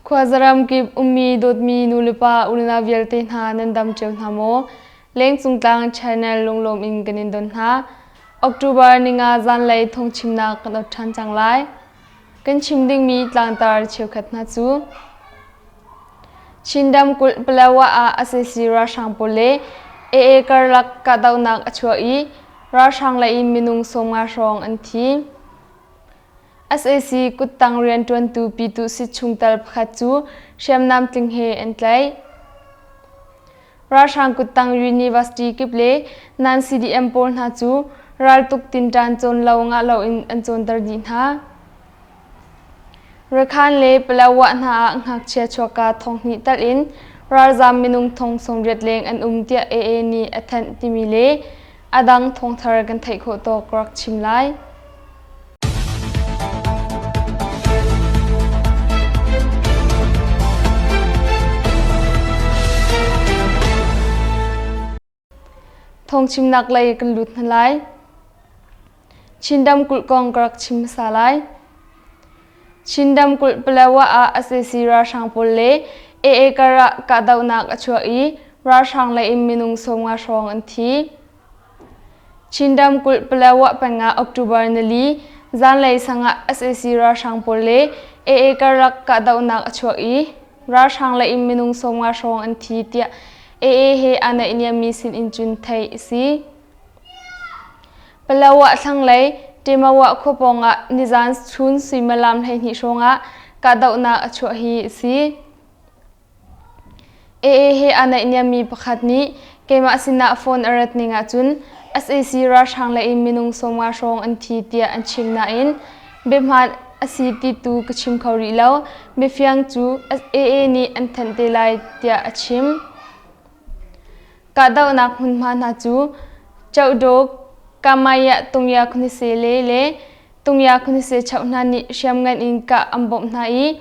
Khuazaram kip ummi dawtmi nulepa unau vialte hna nan dam cio hna maw? Lengcung Tlang Channel lunglawm in kan in don hna. October ninga zanlei thawngchimnak kan ot ṭhan cang lai. Kan chim dingmi tlangtar cheukhat hna cu Chin ramkulh Palawa ah sac ralhrang pawl le AA karlak kahdohnak a chuah i ralhrang lei in minung 50 hrawng an thi. Sac kuttang rianṭuantu Pyituhsit chungtel pakhat cu hriamnam tling he an tlaih. Ralhrang kuttang University kip le nan CDM pawl hna cu raltuk tinṭan cawn lo ngah loin an cawnter dih hna. Rakhan le Palawa hna ah ngakchia chuakka thonghnih tal in ralzaam minung thong 80 leng an um tiah AA nih a thanh timi le a dang thawngthar kan theih khawh tawk rak chim lai. Thawngchimnak lei kan lut hna lai. Chin ramkulh kong ka rak chim hmasa lai. Chin ramkulh Palawa ah sac ralhrang pawl le AA karah kahdohnak a chuak i ralhrang lei in minung 50 hrawng an thi. Chin ramkulh Palawa peng ah October nili zanlei sang ah sac ralhrang pawl le AA karlak kahdohnak a chuak i ralhrang lei in minung 50 hrawng an thi tiah AA he aa naihniammi sinin cun theih a si. Palawa thlanglei Temawa khua pawng ah nizan chun suimilam 12 hrawng ah kahdohnak a chuah hi a si. AA he aa naihniammi pakhat nih keimah sinah phone a rat ning ahcun sac ralhrang lei in minung 50 hrawng an thi tiah an chim nain biahmaan a si ti tu ka chim kho rih lo. Biafiang cu AA nih an thanh te lai tiah a chim. Kahdohnak hmunhma hna cu Chohdawk, Kamayah Tungya Khunisele le Tungya Khunise choh hna nih hriamngan in kah an bawmh hna i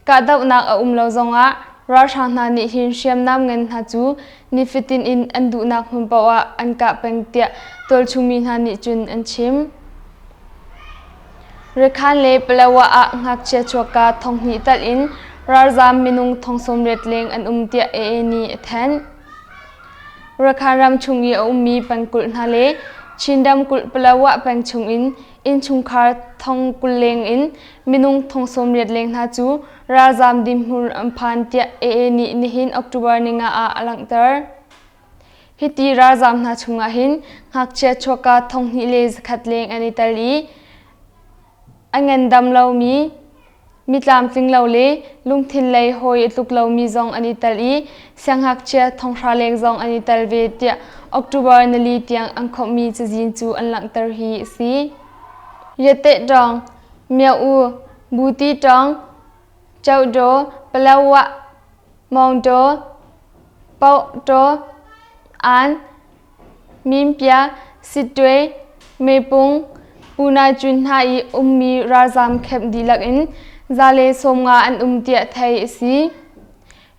Kahdohnak a um lo zongah ralhrang hna nih hin hriamnam ngan hna cu nifatin in an duhnak hmun paoh ah an kah peng tiah tualchungmi hna nih cun an chim. Rakhan le Palawa ah ngakchia chuakka thonghnih tal in ralzaam minung thong 80 leng an um tiah AA nih a thanh. Rakhan ram chung i a ummi pengkulh hna le Chin ramkulh Palawa peng chungin innchungkhar thong 20 leng in minung thong 80 leng hna cu ralzaam dinhmun an phan tiah AA nih nihin October ninga ah a langhter. Hiti ralzaam hna chungah hin ngakchia chuakka thong hnih le zakhat leng an i tel i a ngandam lomi Mi tlamtling lo le lungthin lei hawi a tluk lomi zong an i tel i siangngakchia thonghra leng zong an i tel ve tiah October nili tiang an khawmhmi cazin cu an langhter hi a si. Yatte Tawng, Myo-U, Buti Tawng, Chohdaw, Palawah, Maungdaw, Paohtaw, An, Minpia, Sittwe, Mepung, Punacun hna i ummi ralzaam camp dihlak in 150 an um tiah theih a si.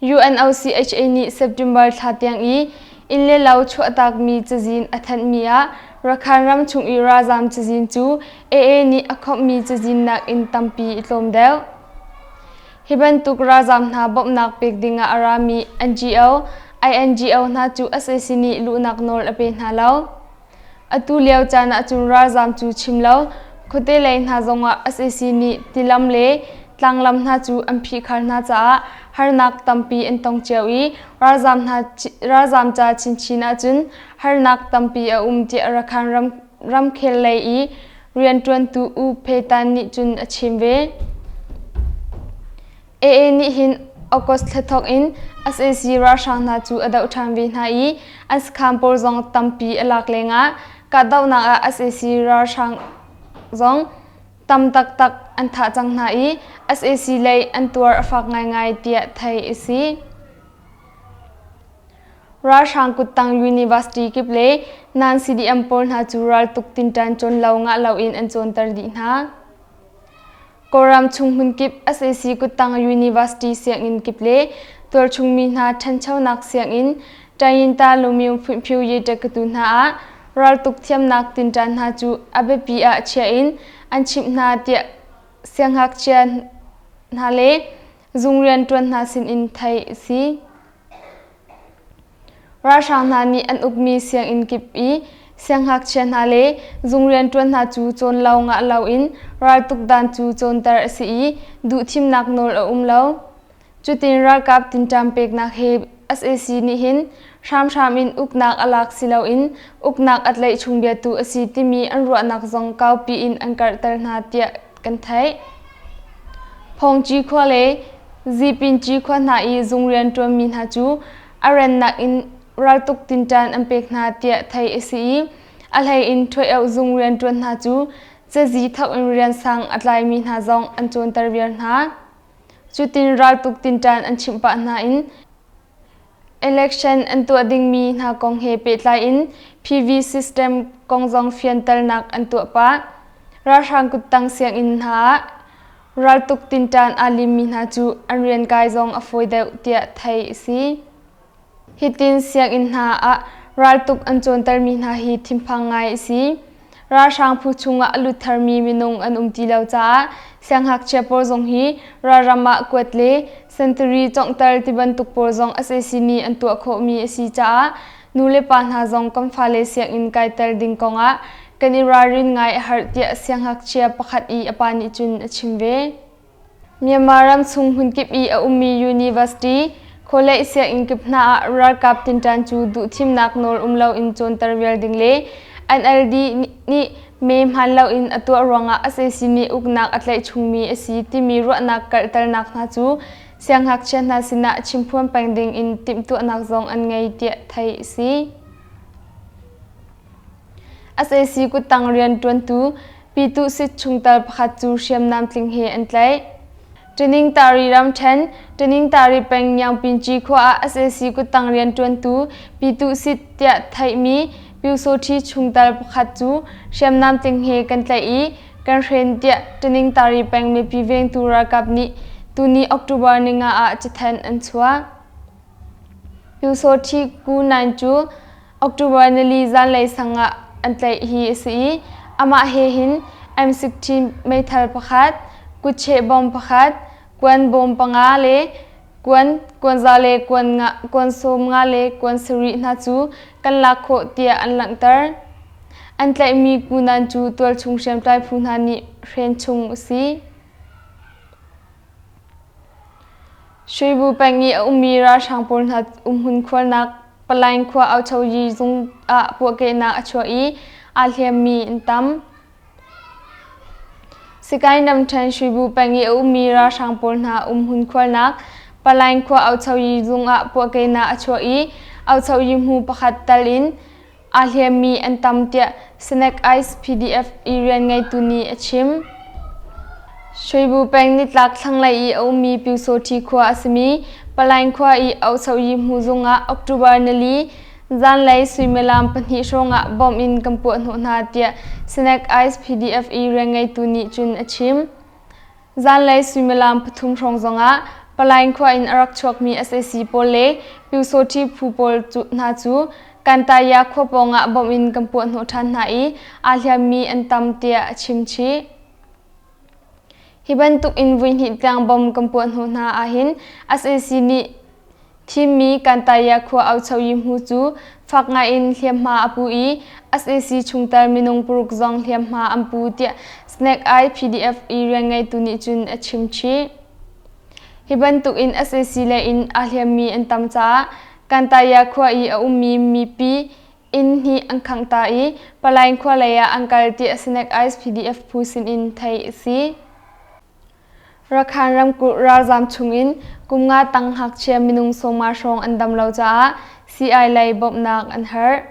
UNOCHA nih September thla tiang i inn le lo chuahtakmi cazin a thanhmi ah Rakhine ram chung i ralzaam cazin cu AA nih a khawmhmi cazin nakin tampi i tlawm deuh. Hi bantuk ralzaam hna bawmhnak pek dingah a rami NGO, INGO hna cu sac nih luhnak nawl a pe hna lo. Atu lio caan ahcun ralzaam cu chim lo, khuate lei hna zongah sac nih tilam le tlanglam hna cu an phihkhar hna caah harnak tampi an tong cio i ralzaam hna ralzaam ca chinchin ahcun harnak tampi a um tiah Rakhine ram ramkhel lei i rianṭuantu U Phe Tan nih cun a chim ve. AA nih hin August thla thawk in sac ralhrang hna cu a doh ṭhan ve hna i an sakhan pawl zong tampi a lak lengah kahdohnak ah sac ralhrang zong tam taktak an thah cang hna i sac lei an tuar a fak ngaingai tiah theih a si. Ralhrang kuttang university kip le nan CDM pawl hna cu raltuk tinṭan cawn lo ngah loin an cawnter dih hna. Kawlram chung hmunkip sac kuttang university sianginn kip le tualchungmi hna ṭhanchonak sianginn Tayinta Lumyung Phunphiu Yeṭakatu hna ah raltuk thiamnak tinṭan hna cu a biapi ah chia in an chimh hna tiah siangngakchia hna le zung rianṭuan hna sinin theih a si. Ralhrang hna nih an ukmi sianginn kip i siangngakchia hna le zung rianṭuan hna cu cawn lo ngah loin raltuk dan cu cawnter a si i duhthimnak nawl a um lo. Cutin ralkap tinṭam peknak he sac nih hin hramhram in uknak a lak si loin uknak a tlaih chung biatu a si timi an ruahnak zong kaupi in an karhter hna tiah kan theih. Phawngci khua le Zipinci khua hna i zung rianṭuanmi hna cu a rennak in raltuk tinṭan an pek hna tiah theih a si i a hlei in ṭhuaioh zung rianṭuan hna cu cazi thok in riansang a tlaimi hna zong an cawnter viar hna. Cutin raltuk tinṭan an chimh pah hna in Election an tuah dingmi hna kong he pehtlai in PV system kong zong fianternak an tuah pah. Ralhrang kuttang sianginn hna ah raltuk tinṭan aa limmi hna cu an rian kai zong a fawi deuh tiah theih a si. Hitin sianginn hna ah raltuk an cawntermi hna hi thinphang ngai a si. Ralhrang phu chungah a lut tharmi minung an um ti lo caah siangngakchia pawl zong hi ralram ah kuat le sentari conghter tibantuk pawl zong sac nih an tuah khawhmi a si caah nulepa hna zong kan fale sianginn kaiter ding kongah kan i ralrin ngai a herh tiah siangngakchia pakhat i a pa nih cun a chim ve. Myanmar ram chung hmunkip i a ummi university, college sianginn kip hna ah ralkap tinṭan cu duhthimnak nawl um loin cawnter vial ding le NLD nih mee hmaan loin a tuah ruangah sac nih uknak a tlaih chungmi a si timi ruahnak kalhternak hna cu siangngakchia hna sinah chimphuan peng ding in timhtuahnak zong an ngei tiah theih a si. Sac kuttang rianṭuantu Pyituhsit chungtel pakhat cu hriamnam tling he an tlaih. Taningtari ramṭhen, Taningtari peng Nyaungpinci khua ah sac kuttang rianṭuantu Pyituhsit tiah theihmi Pyusawṭhi chungtel pakhat cu hriamnam tling he kan tlaih i kan hren tiah Taningtari peng mipi vengtu ralkap nih tuni October ninga ah cathanh an chuah. Pyusawṭhi Ku Nain cu October nili zanlei sang ah an tlaih hi a si i amah he hin M16 meithal pakhat, kutcheh bom pakhat, kuan bawm panga le kuan kuanza le kuan nga, kuan sawm nga le kuan sarih hna cu kan lak khawh tiah an langhter. An tlaihmi kunan cu tualchung hriamtlai phu hna nih hren chung a si. Shuibu peng i a ummi ralhrang pawl hna umhmun khualnak Palaing khua Auchoyi zung ah puahkehnak a chuah i aa hliammi an tam. Sikaing ramṭhen Shuibu peng i a ummi ralhrang pawl hna umhmun khualnak Palaing khua Auchoyi zung ah puahkehnak a chuah i Auchoyi hmu pakhat tal in aa hliammi an tam tiah Snack Ice PDF i rian ngeitu nih a chim. Shuibu peng nitlak thlanglei i a ummi Pyusawṭhi khua a simi Palaing khua i Ohsoyi hmuzung ah October nili zanlei suimilam pahnih hrawngah bomb in kan puahhnawh hna tiah Snack Ice PDF i rian ngeitu nih cun a chim. Zanlei suimilam pathum hrawng zongah Palaing khua in a rak chuakmi sac pawl le Pyusawṭhi phu pawl hna cu Kantaya khua pawngah bomb in kan puahhnawh ṭhan hna i aa hliammi an tam tiah a chim chih. Hi bantuk in voihnih tiang bomb kan puahhnawh hna ahhin sac nih thimmi Kantaya khua Auchoyi hmu cu fak ngaiin hliamhma a pu i sac chungtel minung paruk zong hliamhma an pu tiah Snack Eye PDF i rianngeitu nih cun a chim chih. Hi bantuk in sac lei in aa hliammi an tam caah Kantaya khua i a ummi mipi inn hnih an khangh ta i Palaing khua lei ah an kal tiah Snack Ice PDF phu sinin theih a si. Rakhan ramkulh ralzaam chungin kum nga tang ngakchia minung sawma hrawng an dam lo caah sii lei bawmhnak an herh.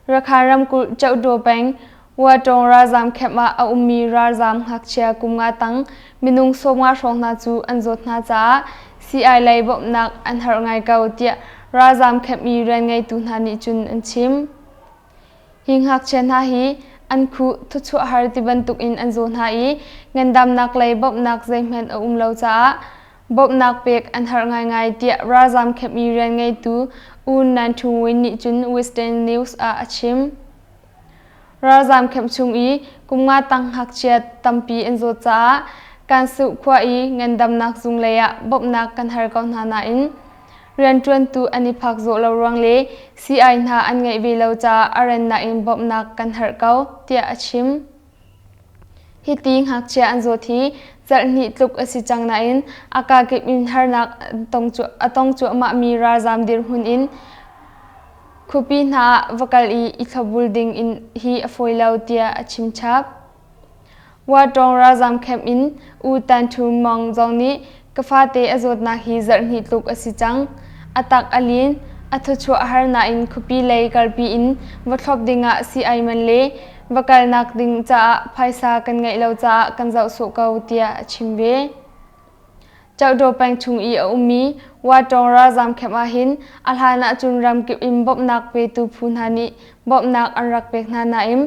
Rakhan ramkulh Chauhdaw peng Watawng ralzaam camp ah a ummi ralzaam ngakchia kum nga tang minung 50 hrawng hna cu an zawt hna caah sii lei bawmhnak an herh ngai ko tiah ralzaam camp i rianngeitu hna nih cun an chim. Hi ngakchia hna hi an khuh thuchuah har ti bantuk in an zaw hna i ngandamnak lei bawmhnak zeihmanh a um lo caah Bawmhnak pek an harh ngaingai tiah ralzaam camp i rianngeitu U Nan Thu Win nih cun Western News ah a chim. Ralzaam camp chung i kum nga tang ngakchia tampi an zawt caah Kansuh khua i ngandamnak zung lei ah bawmhnak kan har ko hna nain rianṭuantu an i phak zawh lo ruang le sii-ai hna an ngeih ve lo caah a rannak in bawmhnak kan herh ko, tiah a chim. Hiti ngakchia an zawt hi zarhhnih tluk a si cang nain a kakip in harnak a tong cuahmahmi ralzaam dirhmun in khuapi hna ah va kal i i thlopbul ding in hi a fawi lo tiah a chim chap. Watawng ralzaam camp in U Tan Thu Mong zong nih ka fate a zawtnak hi zarhhnih tluk a si cang. A tak a lin, a thawchuah a har nain khuapi lei kalpi in va thlop dingah sii-ai man le va kalnak ding caah phaisa kan ngeih lo caah kan zoh sawh ko tiah a chim ve. Cauhdaw peng chung i a ummi Watawng ralzaam camp ahhin a hlan ahcun ramkip in bawmhnak petu phu hna nih bawmhnak an rak pek hna nain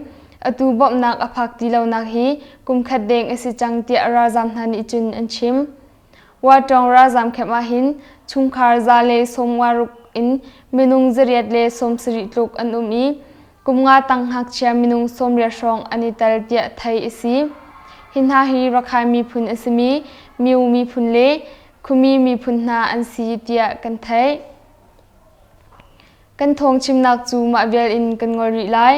atu bawmhnak a phak ti lonak hi kum khat deng a si cang tiah ralzaam hna nih cun an chim. Watawng ralzaam camp ahhin chungkhar 156 in minung 870 tluk an um i Kum nga tang ngakchia minung 80 hrawng an i tel tiah theih a si. Hi hna hi Rakhine miphun a simi Myo miphun le Khumi miphun hna an si tiah kan theih. Kan thawng chimnak cu mah vial in kan ngol rih lai.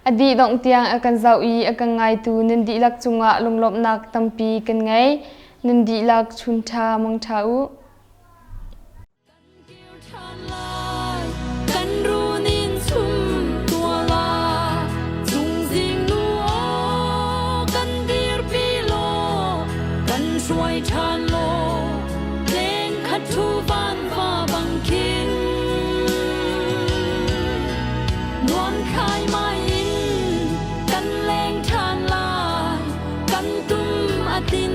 A dih dongh tiang a kan zoh i a kan ngaitu nan dihlak cungah lunglawmhnak tampi kan ngei. Nan dihlak chun ṭha mang ṭha u. Kan run in chum tua la Chungzing nu aw kan dirpi law kan hruai ṭhan law leng khat thu van va bang khin nuam khai mai in kan leng ṭhan lai kan tum a tin.